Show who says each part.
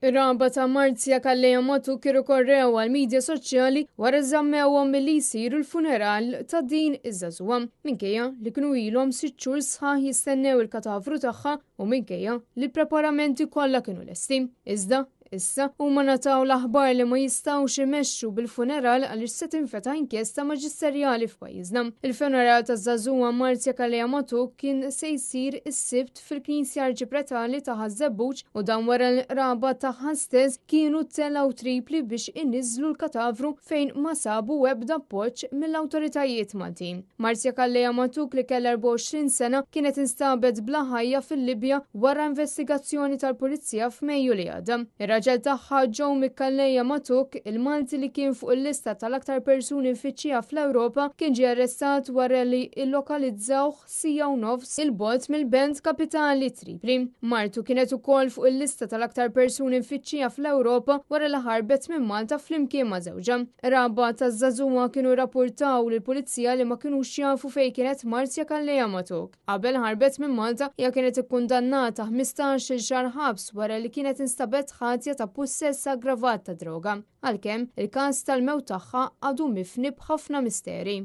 Speaker 1: Ir-raba ta' Marzia Calleja Matuk irrikorrew għall-midja soċjali wara żammewhom milli jsiru l-funeral ta' din iż-żagħżugħa, minkejja li kienu ilhom sitt xhur sħaħ jistennew il-katavru tagħha u minkejja li l-preparamenti kollha kienu lesti. Iżda, issa huma ngħataw l-aħbar li ma jistgħux imexxu bil-funeral għaliex se tinfetaħ inkjesta maġisterjali f'pajjiżna. Il-funeral taż-żagħżugħa Marzia Calleja Matuk kien se jsir is-Sibt fil-Knisja Arċipretali ta' Ħaż-Żebbuġ u dan wara li l-qraba tagħha stess kienu telgħu Tripli biex iniżżlu l-katavru fejn ma sabu ebda appoġġ mill-awtoritajiet Maltin. Marzia Calleja Matuk li kellha 24 sena kienet instabet bla ħajja fil-Libja wara investigazzjoni tal-Pulizija f'Mejju li għadda. Ir-raġel tagħha Joe Micalleja Matuk, il-Malti li kien fuq il-lista tal-aktar persuni mfittxija fl-Ewropa, kien ġie arrestat wara li illokalizzawh siegħa u nofs 'il bogħod mill-belt kapitali Tripli. Martu kienet ukoll fuq il-lista tal-aktar persuni mfittxija fl-Ewropa wara li ħarbet minn Malta flimkien ma' żewġha. Qraba taż-żagħżugħa kienu rrappurtaw lill-pulizija li ma kinux jafu fejn kienet Marzia Calleja Matuk. Qabel ħarbet minn Malta, hija kienet ikkundannata 15-il xahar ħabs wara li kienet instabet ħatja ta' pussess aggravat ta' droga. Għalkemm, il-każ tal-mewt tagħha għadu mifni b'ħafna misteri.